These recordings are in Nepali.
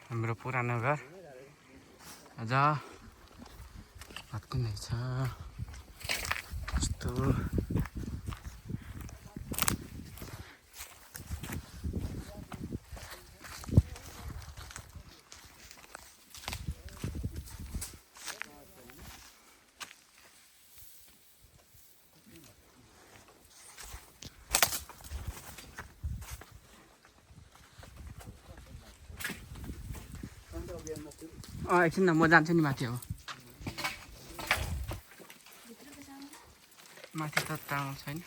हाम्रो पुरानो घर अझ भत्किँदैछ कस्तो एकछिन न म जान्छु नि माथि अब माथि त ताल छैन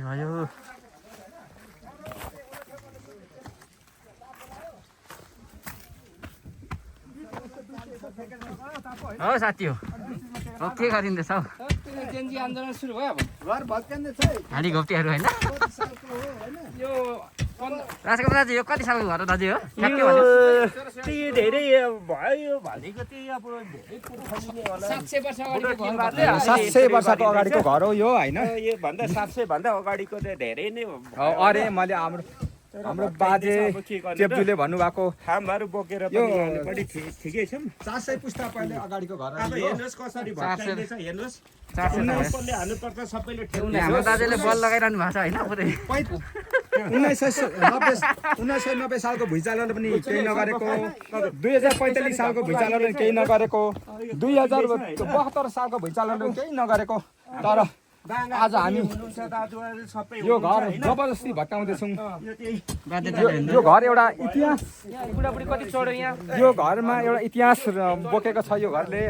भयो हो साथी हो के गरिँदैछ हौ आन्दोलन सुरु भयो हाडी घोप्टीहरू होइन राजको दाजु यो कति सालको घर हो दाजु हो धेरै भयो भनेको त्यही अब धेरै 700 वर्षको अगाडिको घर हो यो होइन यो भन्दा 700 भन्दा अगाडिको त धेरै नै अरे मैले हाम्रो बाजे चेप्जुले भन्नुभएको थामहरू बोकेर पनि बढी ठिकै छ 400 पुस्ता पहिले अगाडिको घर अब हेर्नुहोस् कसरी भत्काइँदैछ हेर्नुहोस् 400 सबैले हाल्नुपर्छ सबैले हाम्रो दाजुले बल लगाइरहनु भएको छ होइन पुरै 1990 सालको भुइँचालोले पनि केही नगरेको 2045 सालको भुइँचालोले पनि केही नगरेको 2072 सालको भुइँचालोले पनि केही नगरेको तर आज हामी यो घर जबरजस्ती भत्काउँदैछौँ यो घर एउटा इतिहास बुढाबुढी कति छोड्यो यहाँ यो घरमा एउटा इतिहास बोकेको छ यो घरले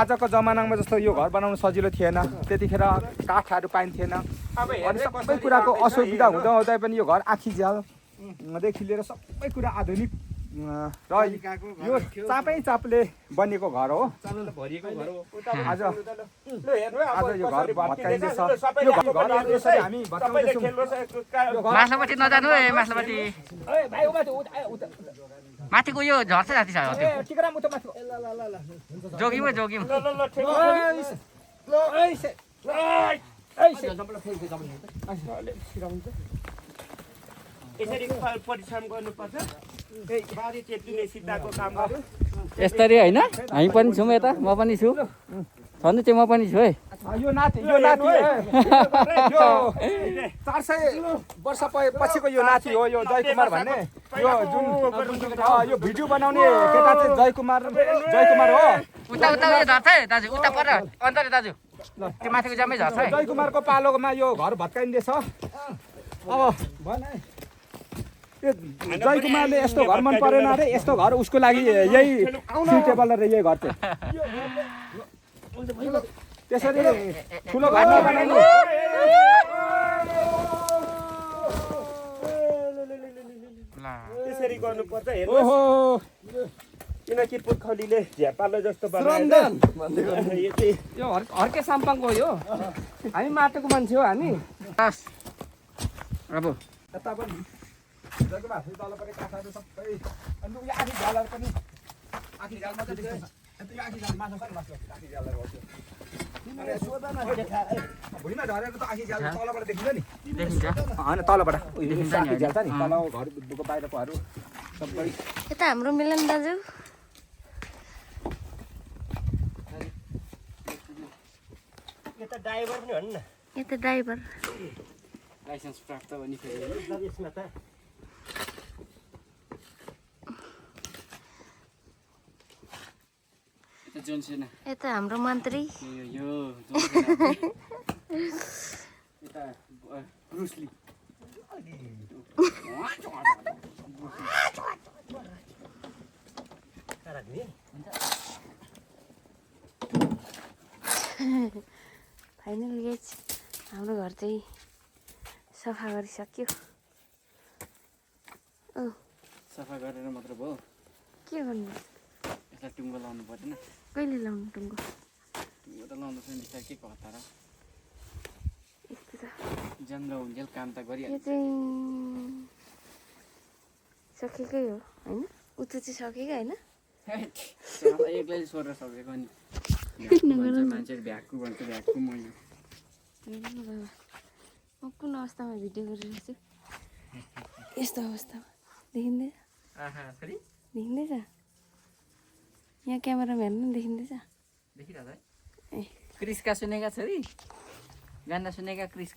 आजको जमानामा जस्तो यो घर बनाउनु सजिलो थिएन त्यतिखेर काठहरू पाइन्थेन अनि सबै कुराको असुविधा हुँदाहुँदै पनि यो घर आँखीझ्यालदेखि लिएर सबै कुरा आधुनिक र यो चापले बनेको घर हो आज यो घर भत्काइँदैछ यो घर यसरी हामी भत्काउँदैछौँ माथिल्लोपट्टि नजानु है माथिल्लोपट्टि माथिको यो झर्छ जाति छ जोगिम जोगिम यसरी परिश्रम गर्नुपर्छ बारी चेप्टिने सिद्धाको कामहरू यस्तरी होइन हामी पनि छौँ यता म पनि छु छनु चाहिँ म पनि छु है यो नाति यो 400 वर्ष पछिको यो नाति हो यो जयकुमार भन्ने यो जुन यो भिडियो बनाउने केटा चाहिँ जयकुमार हो उता उता उयो झर्छ है दाजु उता पर अन्तरे दाजु त्यो माथिको जम्मै झर्छ है जयकुमारको पालोमा यो घर भत्काइँदैछ अब जयकुमारले यस्तो घर मन परेन अरे यस्तो घर उसको लागि यही सुइटेबल र यही घर चाहिँ त्यसरी ठुलो घर नबनाउनु त्यसरी गर्नुपर्छ हेर्नुहोस् किनकि पुर्खौलीले झ्यापालो जस्तो यो हर्के साम्पाङको हो यो हामी माटोको मान्छे हो हामी अब यता पनि जयकुमार तलपट्टि काठहरू सबै अनि यो आखी झालहरू पनि आखी झाल मात्रै देख्छ यो आखी झाल माछा पनि माछा आखी झालहरू हो भुइँमा झरेको त आखी झाल तलबाट देखिन्छ नि देखिन्छ होइन तलबाट देखिन्छ नि आखी झाल छ नि तल घरको बाहिरकोहरू सबै यता हाम्रो मिलन दाजु यता ड्राइभर पनि भन्नु न यता ड्राइभर लाइसेन्स प्राप्त भने यसमा त जोनसेना यता हाम्रो मन्त्री यो जोनसेना यता ब्रुसली फाइनल गाइज हाम्रो घर चाहिँ सफा गरिसक्यो। सफा गरेर मात्र भयो के गर्नु यसलाई टुङ्गो लाउनु पर्दैन कहिले लाउनु टुङ्गो टुङ्गो त लाउँदा पनि बिस्तारै के कहता र यस्तो छ जन्म हुन्जेल काम त यो गरिहाल्छ चाहिँ सकेकै हो होइन उता चाहिँ सकेकै होइन एक्लै सोध्न सकेको नि भन्छ मान्छे भ्याक्कु भन्छ भ्याक्कु मैले हेर्नु बाबा म कुन अवस्थामा भिडियो गरिरहेको छु यस्तो अवस्थामा देखिँदैछ देखिँदैछ यहाँ क्यामेरामा हेर्नु देखिँदैछ देखिरहेको ए क्रिस्का सुनेका छोरी गाना सुनेका क्रिस्का